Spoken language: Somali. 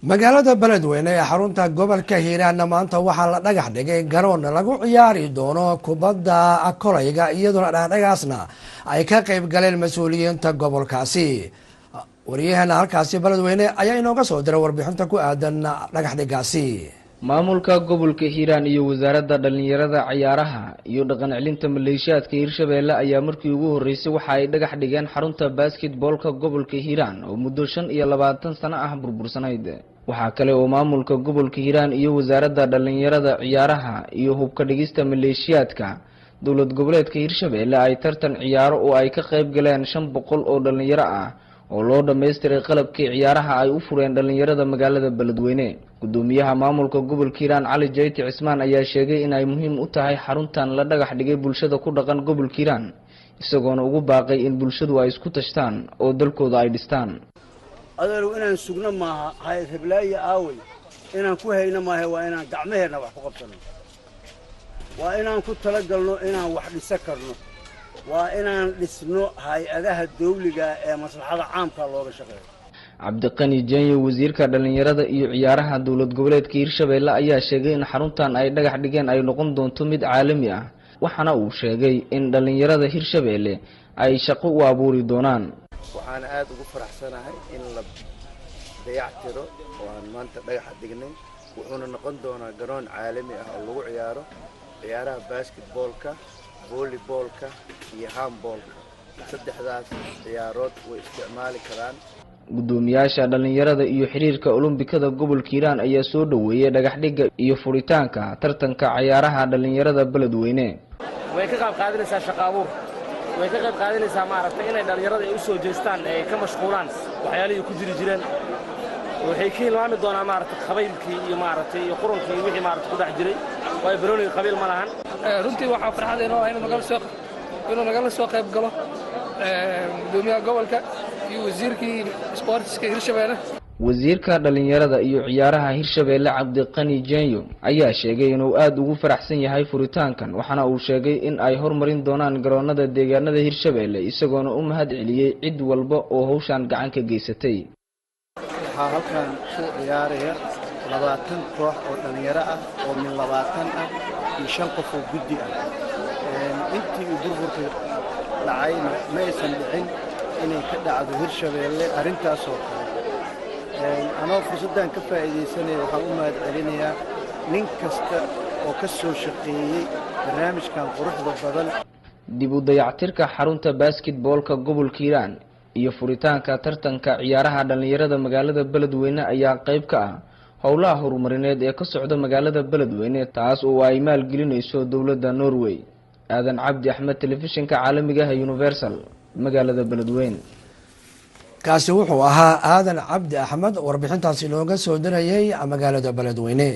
Magaalada Beledweyne ee xarunta gobolka Hiiraanna maanta waxaa la dhagax dhigay garoon lagu ciyaari doono kubadda kolayga, iyadoona dhagaxdhagaasna ay ka qayb galeen mas-uuliyiinta gobolkaasi. Waryaheena halkaasi Beledweyne ayaa inooga soo diray warbixinta ku aadan dhagaxdhigaasi. Maamulka gobolka Hiiraan iyo wasaaradda dhallinyarada, ciyaaraha iyo dhaqan celinta maleeshiyaadka Hiirshabeelle ayaa markii ugu horreysay waxa ay dhagax dhigeen xarunta basketboolka gobolka Hiiraan oo muddo 25 sano ah burbursanayd. Waxaa kale oo maamulka gobolka Hiiraan iyo wasaaradda dhallinyarada, ciyaaraha iyo hubka dhigista maleeshiyaadka dowlad goboleedka Hiirshabeelle ay tartan ciyaaro oo ay ka qayb galeen 500 oo dhallinyaro ah oo loo dhammaystiray qalabkii ciyaaraha ay u fureen dhallinyarada magaalada Beledweyne. Gudoomiyaha maamulka gobolka Hiiraan, Cali Jayti Cismaan, ayaa sheegay in ay muhiim u tahay xaruntan la dhagax dhigay bulshada ku dhaqan gobolka Hiiraan, isagoona ugu baaqay in bulshadu ay isku tashtaan oo dalkooda ay dhistaan. Adeeru, inaan sugno maaha hay reblaayo aawey inaan ku hayno maaha, waa inaan gacmaheenna wax ku qabsanno, waa inaan ku talagalno inaan wax dhisa karno, waa inaan dhisno hay-adaha dawliga ee maslaxada caamka looga shaqeeyo. Cabdiqani Jenyo, wasiirka dhallinyarada iyo ciyaaraha dowlad goboleedka Hiirshabeelle, ayaa sheegay in xaruntan ay dhagax dhigeen ay noqon doonto mid caalami ah, waxaana uu sheegay in dhallinyarada Hiirshabeelle ay shaqo u abuuri doonaan. Waxaana aada ugu faraxsanahay in la dayactiro oo aan maanta dhagaxa dhignay. Wuxuuna noqon doonaa garoon caalami ah oo lagu ciyaaro ciyaaraha basketboolka, volleyboolka iyo handboolka. Saddexdaas ciyaarood way isticmaali karaan. Guddoomiyaasha dhallinyarada iyo xiriirka olombikada gobolka Hiiraan ayaa soo dhoweeyey dhagaxdhigga iyo furitaanka tartanka cayaaraha dhallinyarada Beledweyne. Way ka qayb qaadanaysaa shaqa abuur, way ka qayb qaadanaysaa maaragtay inay dhallinyarada ay u soo jeestaan, ay ka mashquulaan waxyaalihii ku jiri jireen. Waxay ka hilmaami doonaa maaragtay qabaylkii iyo maaragtay iyo qurunkii iyo wixii maaragtay ku dhex jiray, waayo banooniga qabiil ma lahan. Runtii waxaa farxad inoo ah inuu nagala soo qayb galo gudoomiyaha gobolka iyo wasiirkii sportska Hirshabeelle. Wasiirka dhallinyarada iyo ciyaaraha Hirshabeelle, Cabdiqani Jenyo, ayaa sheegay inuu aada ugu faraxsan yahay furitaankan, waxaana uu sheegay in ay horumarin doonaan garoonada deegaanada Hirshabeelle, isagoona u mahad celiyey cid walba oo hawshan gacan ka geysatay. Waxaa halkan ku ciyaaraya 20 koox oo dhallinyaro ah oo min 20 ah iyo shan qof oo guddi ah. Intii uu burburka dhacayna ma aysan dhicin inay ka dhacdo Hirshabeelle arrintaasoo kale. Anoo fursaddan ka faa'iidaysanaya, waxaan u mahad celinayaa nin kasta oo ka soo shaqeeyey barnaamijkan quruxda badan. Dib u dayactirka xarunta basketboolka gobolka Hiiraan iyo furitaanka tartanka ciyaaraha dhallinyarada magaalada Beledweyne ayaa qayb ka ah howlaha horumarineed ee ka socda magaalada Beledweyne, taas oo ay maalgelinayso dowladda Norway. Aadan Cabdi Axmed, Telefishinka caalamiga ah Universal, magaalada Beledweyne. Kaasi wuxuu ahaa Aadan Cabdi Axmed, warbixintaasi inooga soo dirayay magaalada Beledweyne.